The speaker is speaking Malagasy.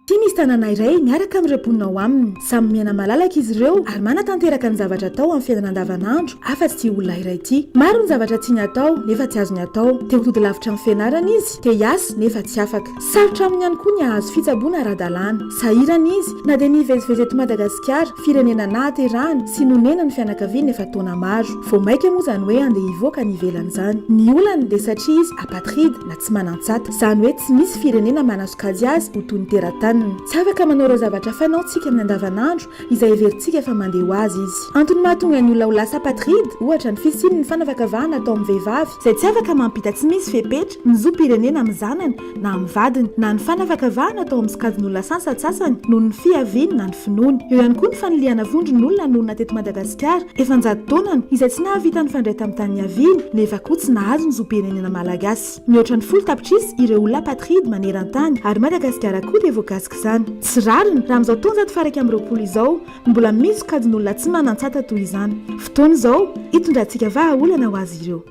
Ity misy tanàna iray miaraka amin'ireo mponina ao aminy. Samy miaina malalaka izy ireo ary manatanteraka ny zavatra atao amin'ny fiainana andavanandro afa-tsy ity olona iray ity. Maro ny zavatra tiany atao nefa tsy azony atao. Te ho tody lavitra amin'ny fianarana izy, te hiasa nefa tsy afaka. Sarotra aminy ihany koa ny hahazo fitsaboana ara-dalàna. Sahirana izy na dia ny hivezivezy eto Madagasikara, firenena nahaterahany sy nonenan'ny fianakaviany efa taona maro. Vao maika moa izany hoe handeha hivoaka any ivelany izany. Ny olany dia satria izy apatride na tsy manan-tsata. Izany hoe tsy misy firenena manasokajy azy ho toy ny terataniny. Tsy afaka manao ireo zavatra fanaontsika amin'ny andavanandro izay heverintsika fa mandeha ho azy izy. Antony mahatonga ny olona ho lasa apatride, ohatra, ny fisian'ny fanavakavahana atao amin'ny vehivavy, izay tsy afaka mampita tsy misy fepetra ny zom-pirenena amin'ny zanany na amin'ny vadiny, na ny fanavakavahana atao amin'ny sokajin'olona sasantsasany noho ny fiaviany na ny finoany. Eo ihany koa ny fanilihana vondron'olona nonina teto Madagasikara efa an-jato taonany, izay tsy nahavita nifandray tamin'ny tany niaviany, nefa koa tsy nahazo ny zom-pirenena malagasy. Mihoatra ny 10 tapitrisa ireo olona apatride maneran-tany ary Madagasikara koa dia voakasik'izany. Tsy rariny raha amin'izao taonjato faha-21 izao no mbola misy sokajin'olona tsy manan-tsata toy izany. Fotoana izao hitondrantsika vahaolana ho azy ireo.